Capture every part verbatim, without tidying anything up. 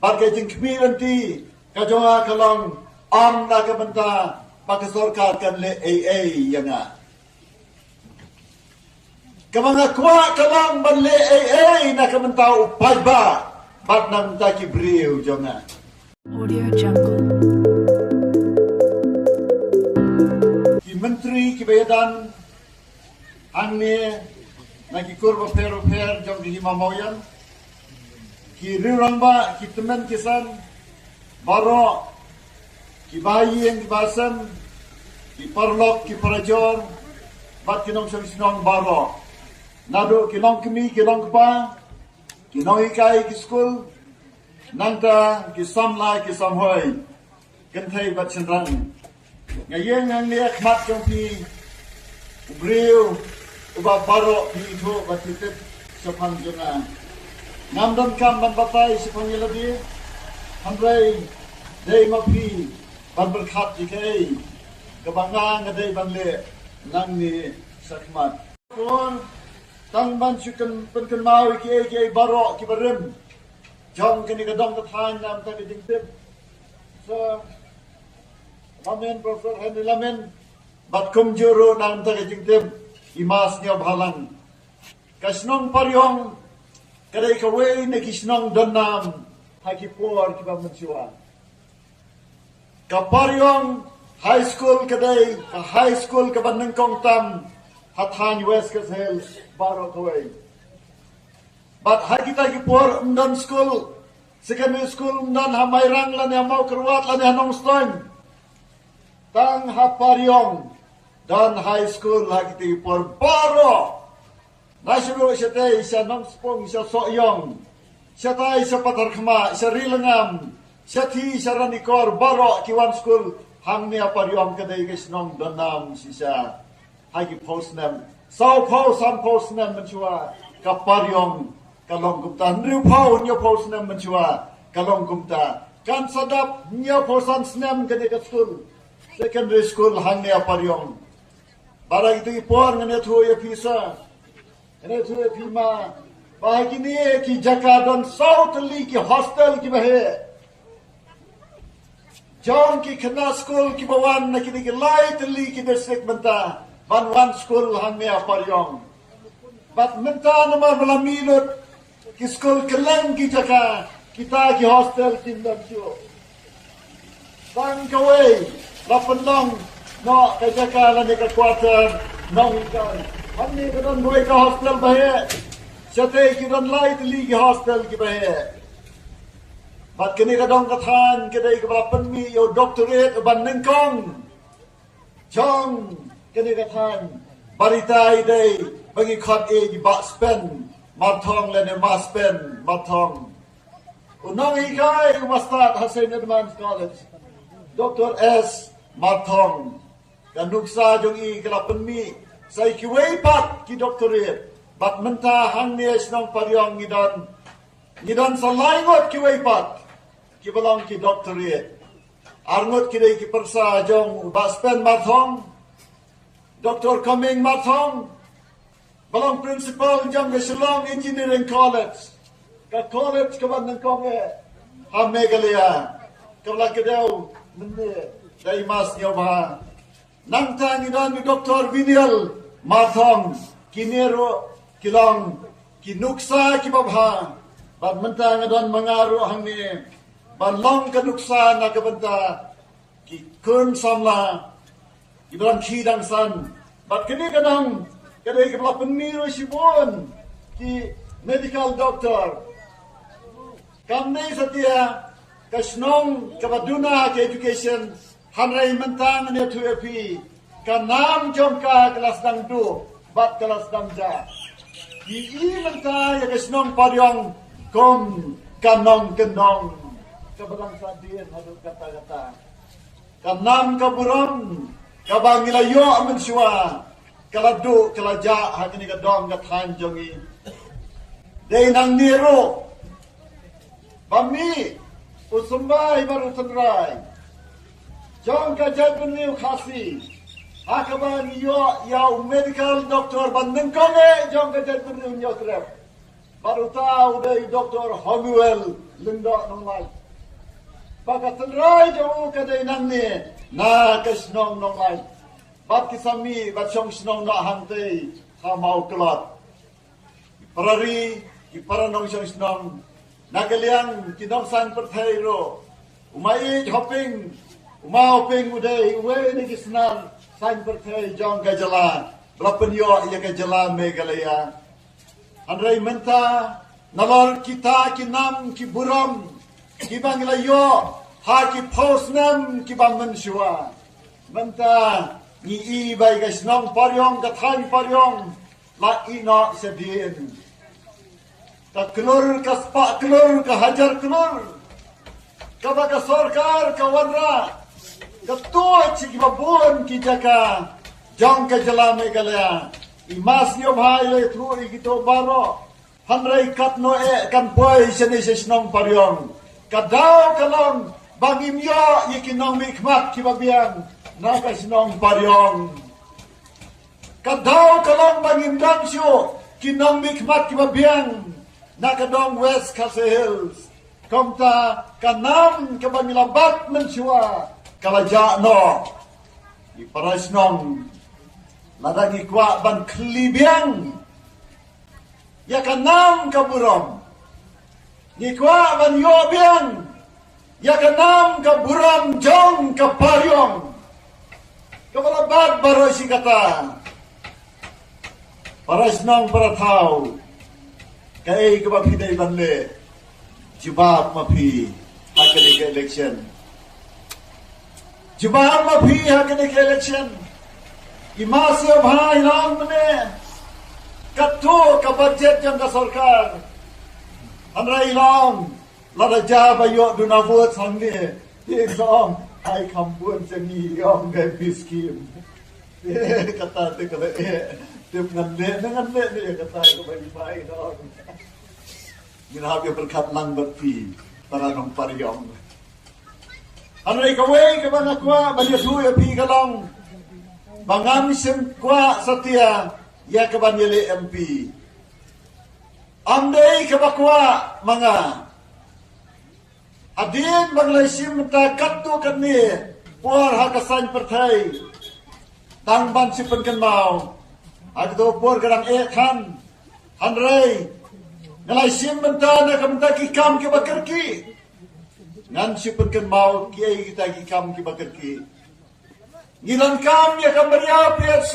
Bad ka jingkhmih lynti ka jong nga ka long, ym na ka bynta ba ka sorkar kan leh ei ei ïa nga. Kaba nga kwah ka long ban leh ei ei na ka bynta u paidbah bad na ka bynta ki briew jong nga. Audio Jungle. Ki myntri kiba ïadon hangne na ki kur bapher bapher jong ka hima Mawïong, ki riewrangbah, ki tymmen ki san baroh, ki bahaïing ki bahasem, ki paralok ki parajor, bad ki nongshong shnong baroh, naduh ki longkmie ki longkpa, ki nonghikai ki skul, nangta ki samla ki samhoi, kynthei bad shynrang. Nga ïeng hangne ha khmat jong phi, u briew uba baroh phi ithuh bad phi tip shaphang jong nga. Ngam donkam ban batai shaphang ïa lade, hynrei dei ma phi ban pyrkhat ïa kaei kaba nga nga dei ban leh nangne shakhmat. Por, tang ban shu kyn, pynkynmaw ïa kiei kiei baroh kiba rim jong kane ka dong ka thaiñ na ka bynta ka jingtip. Sir Lamin, Professor Henry Lamin, bad kumjuh ruh na ka bynta ka jingtip i Ma Sniawbhalang. Ka shnong Pariong ka dei kawei na ki shnong don nam ha ki por kiba mynshuwa. Ka Pariong High School ka dei ka high school kaba nyngkong tam ha thaiñ West Khasi Hills baroh kawei. Bad ha kita ki por ym don skul secondary school, ym don ha Mairang lane ha Mawkyrwat lane ha Nongstoiñ. Tang ha Pariong don high school ha kita ki por baroh. Na shuh shatei sha Nongspung, sha Sohiong, shatai sha Patharkhmah, sha Rilangam, shathie sha Ranikor, baroh ki wan skul hangne ha Pariong. Ka dei ka shnong don nam shisha. Ha ki phew snem, saw phew san phew snem mynshuwa ka Pariong ka long kumta, hynriew phew hynñiew phew snem mynshuwa ka long kumta. Kan sa dap hynñiew phew san snem kane ka skul, secondary school hangne ha Pariong. Bad ha kito ki por ngan ïathuh ïa phi sa, ngan ïathuh ïa phi ma, ba ha kine ki jaka don saw tylli ki hostel kiba heh jong ki khynnah skul kiba wan na kine ki lai tylli ki district mynta ban wan skul hangne ha Pariong. Bad mynta namar ba la mih lut ki skul kylleng ki jaka, kita ki hostel kim don shuh. Tang kawei la pynlong noh ka jaka lane ka quarter nonghikai. Hangne ka don kawei ka hostel ba heh. Shatei ki don lai tylli ki hostel kiba heh. Bad kane ka dong ka thaiñ ka dei kaba la pynmih ïa u doctorate uba nyngkong jong kane ka thaiñ. Bad ita i dei ba ngi khot ïa i Bah Spen Marthong lane Ma Spen Marthong. U nonghikai uba stad ha Saint Edmund's College, Doctor S Marthong. Ka nuksa jong i ka la pynmih sa ïa kiwei pat ki doctorate. Bad mynta hangne shnong Pariong ngi don, ngi don sa lai ngut kiwei pat kiba long ki doctorate. Ar ngut ki dei ki pyrsa jong u Bah Spen Marthong, Doctor Coming Marthong, ba long principal jong ka Shillong Engineering College, ka college kaba nyngkong eh ha Meghalaya, kaba la kdew mynne da i Ma Sniawbha. Nangta ngi don u Doctor Vinial Marthong. Kine ruh ki long ki nuksa kiba bha. Bad mynta nga don ma nga ruh hangne ban long ka nuksa na ka bynta ki khun samla kiba dang khie dang san. Bad kane ka dong ka dei kaba la pynmih ruh shibun ki medical doctor. Kam dei satia ka shnong kaba duna ka education, hynrei mynta ngan ïathuh ïa phi, ka nam jong ka ka la sdang duh bad ka la sdang jah. Ki i mynta ïa ka shnong Pariong kum ka nongkyndong kaba dang sa dien haduh katta katta. Ka nam ka burom kaba ngi la ïoh mynshuwa ka la duh ka la jah ha kane ka dong ka thaiñ jong ngi. Dei nangne ruh ba mih u symbai bad u tynrai jong ka jaitbynriew Khasi, ha kaba ngi ïoh ïa u medical doctor ba nyngkong eh jong ka jaitbynriew Hynñiewtrep. Bad uta u dei u Doctor Homuel Lyngdoh Nonglait. Ba ka tynrai jong u ka dei nangne na ka shnong Nonglait. Bad ki samla bad shong shnong na hangtei ha Mawklot. Ki para ri, ki para nongshong shnong, na ka liang ki nongsaiñ pyrthei ruh. U Maieit Hoping, u Ma Hoping u dei uwei na ki snar saiñ pyrthei jong ka jylla ba la pynïoh ïa ka jylla Meghalaya. Hynrei mynta nalor kita ki nam ki burom kiba ngi la ïoh ha ki phew snem kiba mynshuwa, mynta ngi i ba ïa ka shnong Pariong, ka thaiñ Pariong la ïehnoh shadien. Ka klur, ka spah klur, ka hajar klur kaba ka sorkar ka wanrah, ka tuid sha kiba bun ki jaka jong ka jylla Meghalaya. I Ma Sniawbha i la ïathuh ïa kito baroh. Hynrei katno eh kan poi shane sha shnong Pariong? Ka daw ka long ba ngim ïoh ïa ki nongmihkhmat kiba biang na ka shnong Pariong. Ka daw ka long ba ngim don shuh ki nongmihkhmat kiba biang na ka dong West Khasi Hills. Kumta ka nam kaba ngi la bat mynshuwa ka la jah noh. Ngi para shnong, lada ngi kwah ban khlieh biang ïa ka nam ka burom, ngi kwah ban ïoh biang ïa ka nam ka burom jong ka Pariong kaba la bat baroh shi katta. Para shnong, para thaw, kaei kaba phi dei ban leh? Jubab ma phi ha kane ka election. Jubab ma phi ha kane ka election. I Ma Sniawbha i la ong mynne, katto ka budget jong ka sorkar. Hynrei i la ong, lada jia ba ïoh duna vote hangne, i la ong, ai kham bun jong ngi, i ong, ka MP scheme. Kata te ka la eh, tip ngan leh ne ngan leh ne, kata kaba i bai, i la ong. Ngin hap ïa pyrkhat lang bad phi, para nong Pariong. Hynrei kawei kaba nga kwah ban ïathuh ïa phi ka long ba ngam shym kwah satia ïa kaban ïaleh MP. Ym dei kaba kwah ma nga. Hadien ba nga la shim bynta katto katne por ha ka saiñ pyrthei, tang ban shu pynkynmaw, ha kato por ka dang eh than. Hynrei nga la shim bynta na ka bynta ki kam kiba kyrkieh. Ngan shu pynkynmaw kiei kita ki kam kiba kyrkieh. Ngi donkam ïa ka Maria PHC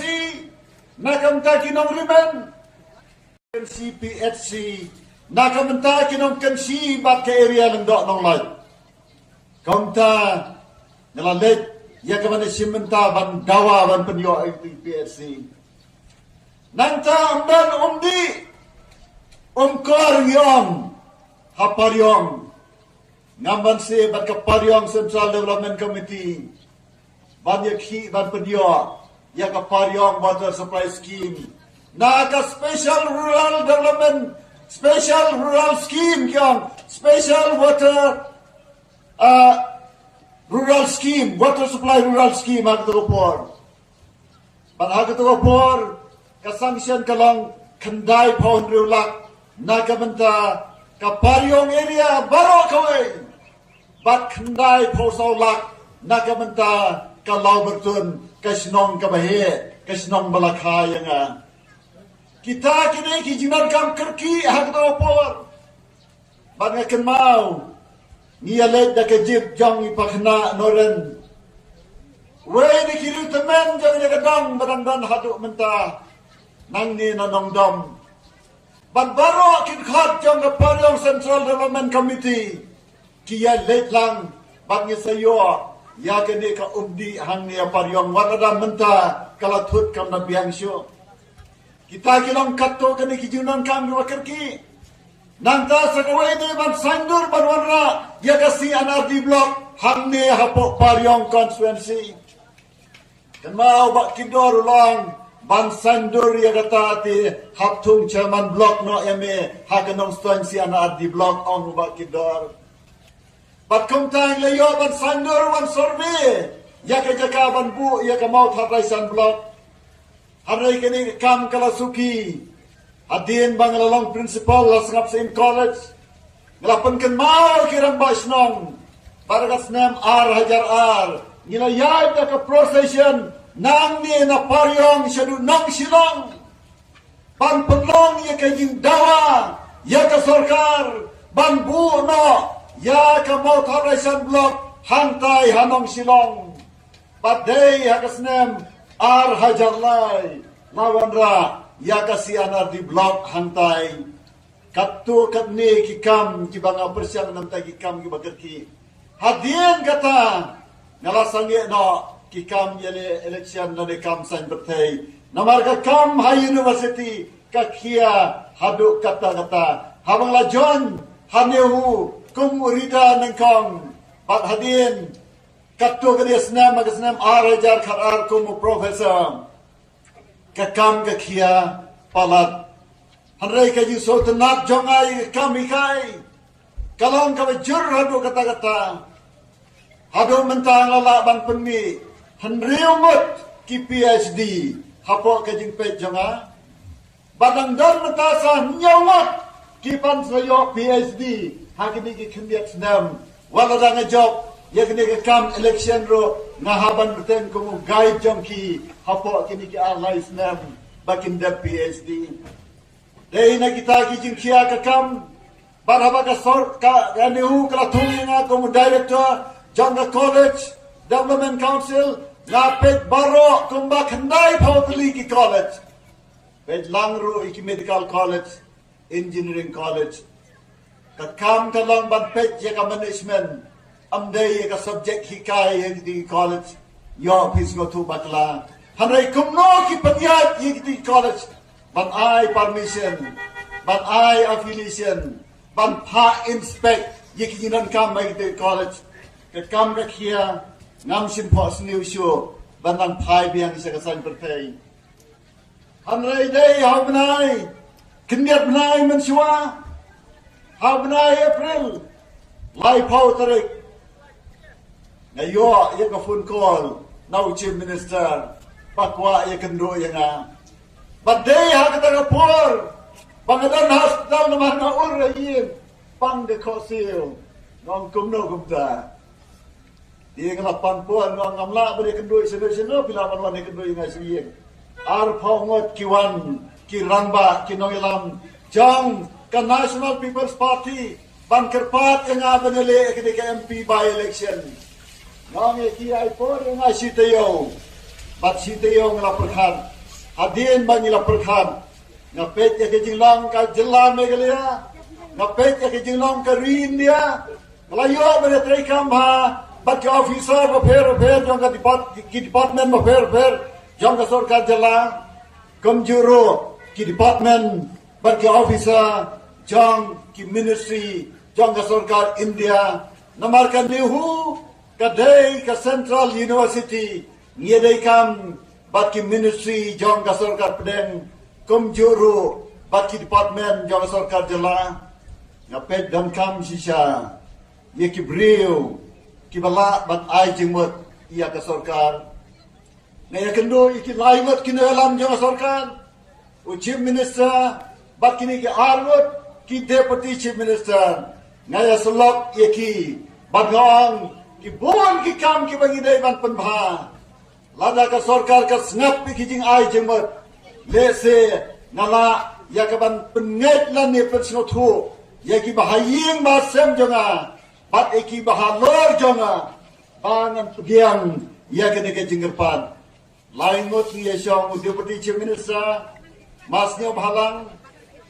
na ka bynta ki nongrimen. Kynshi PHC na ka bynta ki nongkynshi bad ka area Lyngdoh Nonglait. Kumta nga la leit ïa kaban shim bynta ban dawa ban pynïoh ïa ka PHC. Nangta ym don umdih umkor ngi ong ha Pariong. Ngam banse bad ka Pariong Central Development Committee ban ïakhih ban pynïoh ïa ka Pariong Water Supply Scheme na ka Special Rural Development, Special Rural Scheme, ki ong Special Water, ah, Rural Scheme, Water Supply Rural Scheme ha kato ka por. Bad ha kato ka por ka sanction ka long khyndai phew hynriew lak na ka bynta ka Pariong area baroh kawei, bad khyndai phew saw lak na ka bynta ka Lawbyrtun, ka shnong kaba heh, ka shnong ba la kha ïa nga. Kita ki dei ki jingdonkam kyrkieh ha kato ka por. Bad nga kynmaw ngi ïaleit da ka jeep jong i Pakhynnah Noren, wei na ki riewtymmen jong ïa ka dong ba dang don haduh mynta nangne na Nongdom. Bad baroh ki dkhot jong ka Pariong Central Development Committee ki ïaleit lang bad ngi sa ïoh ïa kane ka umdih hangne ha Pariong, wat lada mynta ka la thut kam da biang shuh. Kita ki long katto katne ki jingdonkam kiba kyrkieh. Nangta sa kawei de ban saiñdur ban wanrah ïa ka C and RD block hangne hapoh Pariong constituency. Kynmaw Bah Kit Dor u la ong ban saiñdur ïa kata te hap thung chairman block noh ïa me ha ka Nongstoiñ C and RD block, ong Bah Kit Dor. Bad kumta ngi la ïoh ban saiñdur ban survey ïa ka jaka ban buh ïa ka Mawthadraishan block. Hynrei kane ka kam ka la suki. Hadien ba nga la long principal Lasngap Saint College, Ngi la pynkynmaw ki rangbah shnong, bad ha ka snem ar hajar ar ngi la ïaid da ka procession nangne na Pariong shaduh Nongshillong ban pynlong ïa ka jingdawa ïa ka sorkar ban buh noh ïa ka Mawthadraishan Block hangtai ha Nongshillong. Bad dei ha ka snem ar hajar lai la wanrah ïa ka C and RD Block hangtai. Katto katne ki kam kiba nga pyrshang namar ki kam kiba kyrkieh. Hadien kata nga la sangeh noh ki kam ïaleh election lane kam saiñ pyrthei. Namar ka kam ha university ka khia haduh katta katta. Haba nga la join ha NEHU kum u reader nyngkong, bad hadien katto katne snem, ha ka snem ar hajar khatar kum u professor, ka kam ka khia palat. Hynrei ka jingsngewtynnat jong nga ïa ka kam hikai ka long kaba jur haduh katta katta. Haduh mynta nga la lah ban pynmih hynriew ngut ki PhD hapoh ka jingpeit jong nga. Bad dang don mynta sa hynñiew ngut ki pan sa ïoh PhD ha kine ki khyndiat snem. Wat la dang jop ïa kine ki kam election ruh, nga hap ban bteng kum u guide jong ki hapoh kine ki ar lai snem ba kin dep PhD. Dei na kita ki jingkhia ka kam. Bad haba ka sor ka NEHU ka la thung ïa nga kum u director jong ka college, Development Council, nga peit baroh kumba khyndai phew tylli ki college. Peit lang ruh ïa ki medical college, engineering college. Ka kam ka long ban peit ïa ka management. Ym dei ïa ka subject hikai ïa kiti college. Ïoh phi sngewthuh bakla. Hynrei kumno ki pynïaid ïa kiti college ban ai permission, ban ai affiliation, ban phah inspect ïa ki jingdonkam ïa kiti college. Ka kam ka khia, ngam shym phohsniew shuh ban nang phai biang sha ka saiñ pyrthei. Hynrei dei ha u bnai, khyndiat bnai mynshuwa, ha u bnai April, laiphew tarik, nga ïoh ïa ka phone call na u Chief Minister ba kwah ïakynduh ïa nga. Bad dei ha kata ka por ba nga don ha hospital namar nga ur ha ïing, pang ka khohsiew. Nga ong kumno kumta. Ïa nga la pan poi, nga ngam lah ban ïakynduh shano shano, phi lah ban wan ïakynduh ïa nga sha ïing. Arphew ngut ki wan, ki rangbah, ki nongïalam jong ka National People's Party ban kyrpad ïa nga ban ïaleh ïa kane ka MP by election. Nga ong ïa ki, ai por ïa nga shi taïew. Bad shi taïew nga la pyrkhat. Hadien ba ngi la pyrkhat, nga peit ïa ka jinglong ka jylla Meghalaya, nga peit ïa ka jinglong ka ri India. Nga la ïoh ban ïatreikam ha bad ki officer bapher bapher jong ka depart-, ki department bapher bapher jong ka sorkar jylla. Kumjuh ruh ki department bad ki officer jong ki ministry jong ka sorkar India. Namar ka NEHU ka dei ka Central University, ngi ïadei kam bad ki ministry jong ka sorkar pdeng, kumjuh ruh bad ki department jong ka sorkar jylla. Nga peit donkam shisha ïa ki briew kiba lah ban ai jingmut ïa ka sorkar. Nga ïakynduh ïa ki lai ngut ki nongïalam jong ka sorkar, u Chief Minister bad kine ki ar ngut ki Deputy Chief Minister. Nga ïasyllok ïa ki bad nga ong, ki bun ki kam kiba ngi dei ban pynbha. Lada ka sorkar ka sngap ïa ki jingai jingmut, lehse nga lah ïa ka ban pynngeit lane pynsngewthuh ïa kiba ha ïing ba ha sem jong nga bad ïa kiba halor jong nga, ba ngan pdiang ïa kane ka jingkyrpad. Lai ngut ngi ïashong, u Deputy Chief Minister Masniew Bhalang,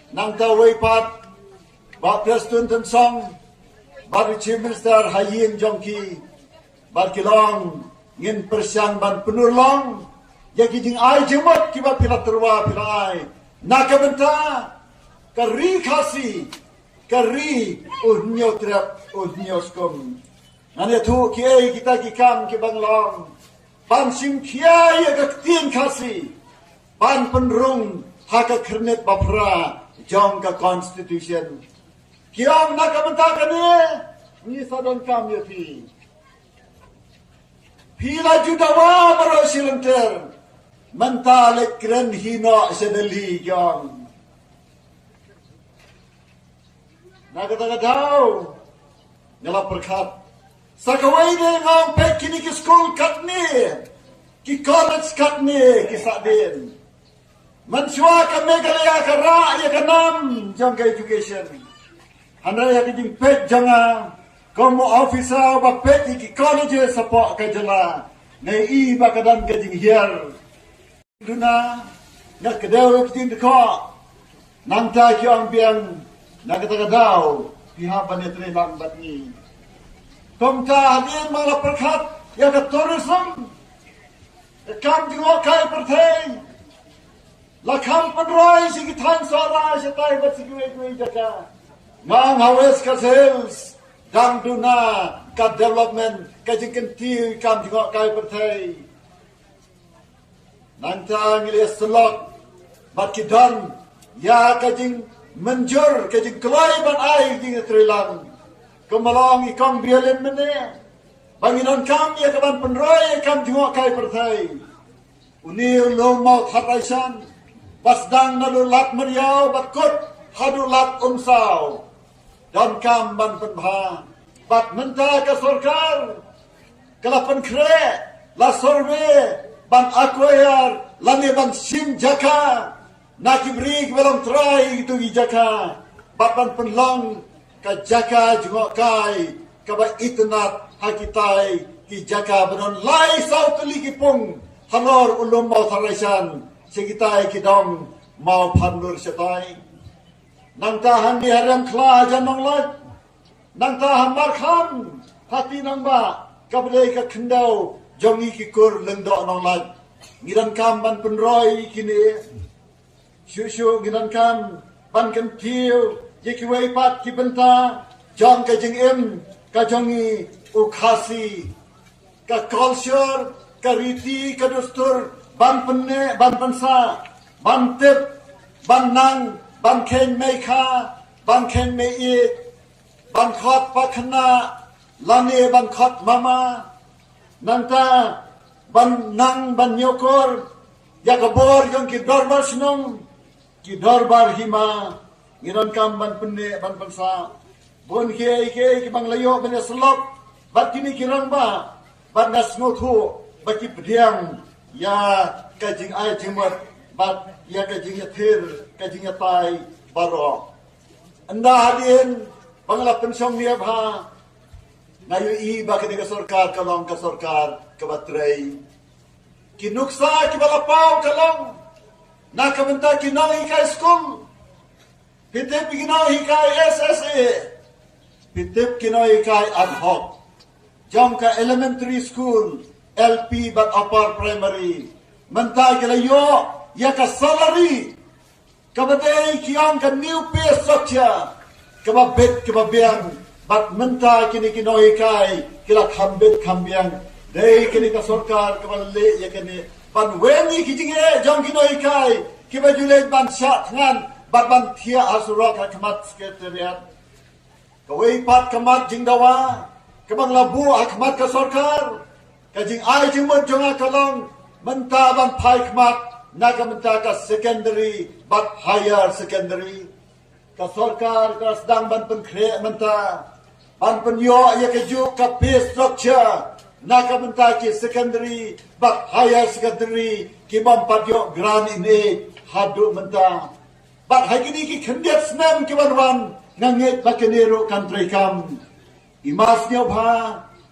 nangta uwei pat Bah Prestone Tynsong, bad u Chief Minister ha ïing jong ki, bad ki long, ngin pyrshang ban pynurlong ïa ki jingai jingmut kiba phi la tyrwa phi la ai na ka bynta ka ri Khasi, ka ri u Hynñiewtrep u Hynñiewskum. Ngan ïathuh kiei kita ki kam kiba ngi long ban shim khia ïa ka ktien Khasi ban pynrung ha ka khyrnit baphra jong ka Constitution. Ki ong na ka bynta kane ngi sa donkam ïa phi. Phi la ju dawa baroh shi lynter, mynta leit kren hi noh sha Delhi, ki ong. Na kata ka daw nga la pyrkhat, sa kawei de nga ong peit kine ki skul katne, ki college katne ki sahdien. Mynshuwa ka Meghalaya ka rah ïa ka nam jong ka education. Hynrei ha ka jingpeit jong nga kum u officer ba peit ïa ki colleges hapoh ka jylla, nga i ba ka don ka jinghiar. Duna nga kdew ïa ka jingdkoh. Nangta ki ong biang, na kata ka daw phi hap ban ïatreilang bad ngi. Kumta hadien ba la pyrkhat ïa ka tourism, ka kam jngohkai pyrthei, la kham pynroi sha ki thaiñ Sohra shatai bad sha kiwei kiwei jaka. Nga ong ha West Khasi Hills dang duna ka development, ka jingkyntiew kam jngohkai pyrthei. Nangta ngi la ïasyllok bad ki don ïa ka jingmynjur, ka jingkloi ban ai jingïatreilang. Kumba la ong i kong Bialin mynne, ba ngi donkam ïa ka ban pynroi ïa kam jngohkai pyrthei. Une u lum Mawthadraishan ba sdang naduh Lad Meriaw bad kut haduh Lad Umsaw, donkam ban pynbha. Bad mynta ka sorkar ka la pynkhreh, la survey ban acquire lane ban shim jaka na ki briew kiba long trai ïa kito ki jaka, bad ban pynlong ka jaka jngohkai kaba itynnad ha kitai ki jaka ba don lai saw tylli ki pung halor u lum Mawthadraishan sha kitai ki dong Mawphanlur shatai. Nangta hangne ha Rymkhla hajan Nonglait, nangta ha Markham ha Tynangbah, kaba dei ka khyndew jong ngi ki kur Lyngdoh Nonglait, ngi donkam ban pynroi kine. Shuh shuh ngi donkam ban kyntiew ïa kiwei pat ki bynta jong ka jingim ka jong ngi u Khasi, ka culture, ka riti, ka dustur, ban pynneh, ban pynsah, ban tip, ban nang, ban kheiñ meikha, ban kheiñ meiieit, ban khot pakhynnah lane ban khot mama. Nangta ban nang ban ñiewkor ïa ka bor jong ki dorbar shnong, ki dorbar hima, ngi donkam ban pynneh ban pynsah. Bun kiei kiei kiba nga la ïoh ban ïasyllok bad kine ki rangbah, bad nga sngewthuh ba ki pdiang ïa ka jingai jingmut bad ïa ka jingïathir, ka jingïatai baroh. Ynda hadien ba nga la pynshong nia bha, nga ïohi ba kane ka sorkar ka long ka sorkar kaba trei. Ki nuksa kiba la paw ka long na ka bynta ki nonghikai skul. Phi tip ki nonghikai S S A, phi tip ki nonghikai ad hoc jong ka elementary school, L P bad upper primary. Mynta ki la ïoh ïa ka salary kaba dei ki ong ka new pay structure, kaba bit kaba biang. Bad mynta kine ki nonghikai ki la kham bit kham biang. Dei kane ka sorkar kaba la leh ïa kane ban weng ïa ki jingeh jong ki nonghikai kiba ju leit ban shah thngan bad ban thiah ha surok ha khmat secretariat. Kawei pat ka mat jingdawa kaba nga la buh ha khmat ka sorkar, ka jingai jingmut jong nga ka long mynta ban phai khmat na ka bynta ka secondary bad higher secondary. Ka sorkar ka sdang ban pynkhreh mynta ban pynïoh ïa kajuh ka pay structure na ka bynta ki secondary bad higher secondary ki bym pat ïoh grant in aid haduh mynta. Bad ha kine ki khyndiat snem ki ban wan, nga ngeit ba kine ruh kan treikam. I Ma Sniawbha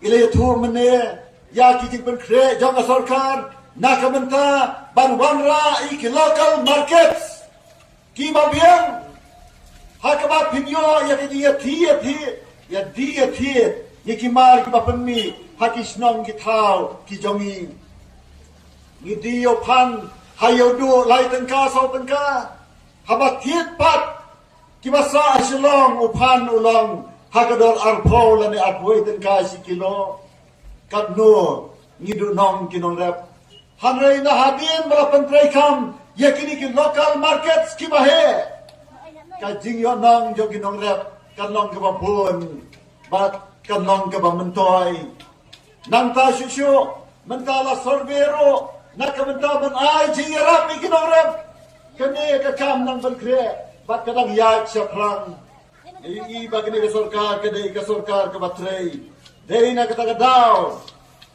i la ïathuh mynne ïa ki jingpynkhreh jong ka sorkar na ka bynta ban wanrah ïa ki local markets kiba biang, ha kaba phin ïoh ïa ki jingïathie, ïathie, ïa ki mar kiba pynmih ha ki shnong ki thaw ki jong ngi. Ngi die ïa u phan ha ïa u duh lai tyngka saw tyngka. Haba thied pat kiba sah ha Shillong, u phan u long ha ka dor arphew lane arphew tyngka shi kilo. Katno ngi duh nong ki nongrep. Hynrei na hadien ba la pyntreikam ïa kine ki local markets kiba heh, ka jingïohnong jong ki nongrep kan long kaba bun bad kan long kaba myntoi. Nangta shuh shuh mynta la survey ruh na ka bynta ban ai jingïarap ïa ki nongrep. Kane ka kam nang pynkhreh bad ka dang ïaid shaphrang. Ïohi ba kane ka sorkar ka dei ka sorkar kaba trei. Dei na kata ka daw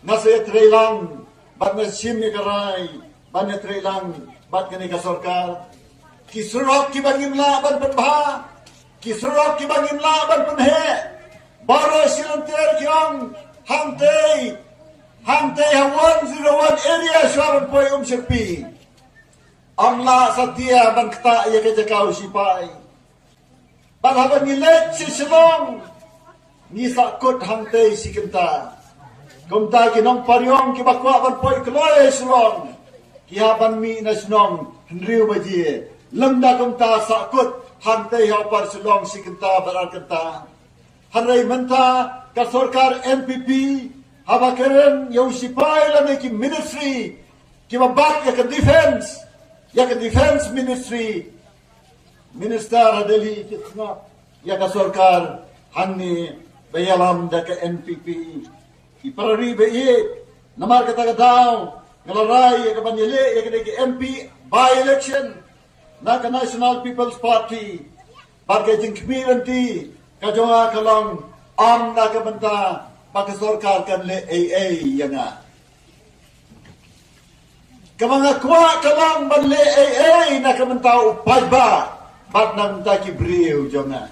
nga sa ïatrei lang bad nga shim ïa ka rai ban ïatrei lang bad kane ka sorkar. Ki surok kiba ngim lah ban pynbha, ki surok kiba ngim lah ban pynheh, baroh shi lynter ki ong hangtei, hangtei ha one zero one area shuwa ban poi Umshyrpi. Ym lah satia ban ktah ïa ka jaka u sipai. Bad haba ngi leit sha Shillong ngi sahkut hangtei shi kynta. Kumta ki nongpariong kiba kwah ban poi kloi Shillong ki hap ban mih na shnong hynriew baje. Lymda kumta sahkut hangtei ha u par Shillong shi kynta bad ar kynta. Hynrei mynta ka sorkar N P P haba kren ïa u sipai lane ki ministry kiba bat ïa ka defense, ïa ka defense ministry, minister ha Delhi ki sngap ïa ka sorkar hangne ba ïalam da ka N P P. Ki parari ba ïeit, namar kata ka daw nga la rai ïa ka ban ïaleh ïa ka dei ka M P by election na ka National People's Party. Bad ka jingkhmih lynti ka jong nga ka long ym na ka bynta ba ka sorkar kan leh ei ei ïa nga. Kaba nga kwah ka long ban leh ei ei na ka bynta u paidbah bad na ka bynta ki briew jong nga.